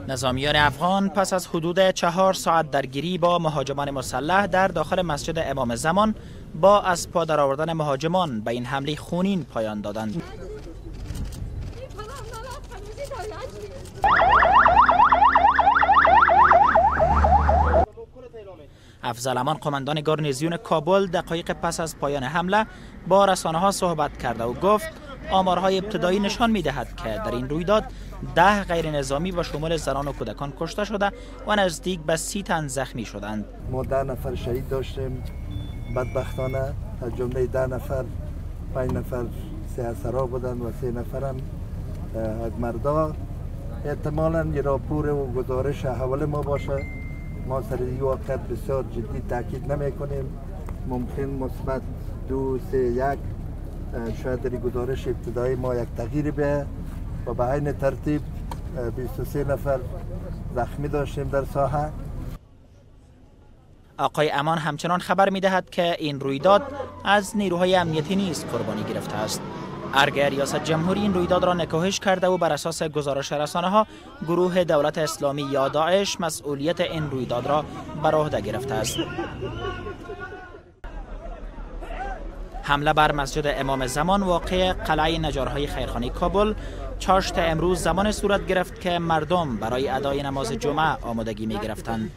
نظامیان افغان پس از حدود 4 ساعت درگیری با مهاجمان مسلح در داخل مسجد امام زمان با از پا درآوردن مهاجمان به این حمله خونین پایان دادند. افضل امان قماندان گارنیزیون کابل دقایق پس از پایان حمله با رسانه ها صحبت کرده و گفت آمارهای ابتدایی نشان می دهد که در این رویداد 10 غیر نظامی و شمول زنان و کودکان کشته شده و نزدیک به 30 تن زخمی شدند. ما 10 نفر شهید داشتیم بدبختانه، از جمله 10 نفر 5 نفر سه بودند و 3 نفرم از مردا. احتمالاً یه راپور و گزارش حواله ما باشه. ما سر این واقعیت بسیار جدی تاکید نمی کنیم. ممکن مثبت 2 3 1 شاید در گزارش ابتدایی ما یک تغییر به و به عین ترتیب 23 نفر زخمی داشتیم در ساحه. آقای امان همچنان خبر می دهد که این رویداد از نیروهای امنیتی نیز قربانی گرفته است. ارگ ریاست جمهوری این رویداد را نکوهش کرده و بر اساس گزارش رسانه ها گروه دولت اسلامی یا داعش مسئولیت این رویداد را بر عهده گرفته است. حمله بر مسجد امام زمان واقع قلعه نجارهای خیرخانه کابل چاشت امروز زمان صورت گرفت که مردم برای ادای نماز جمعه آمادگی می گرفتند.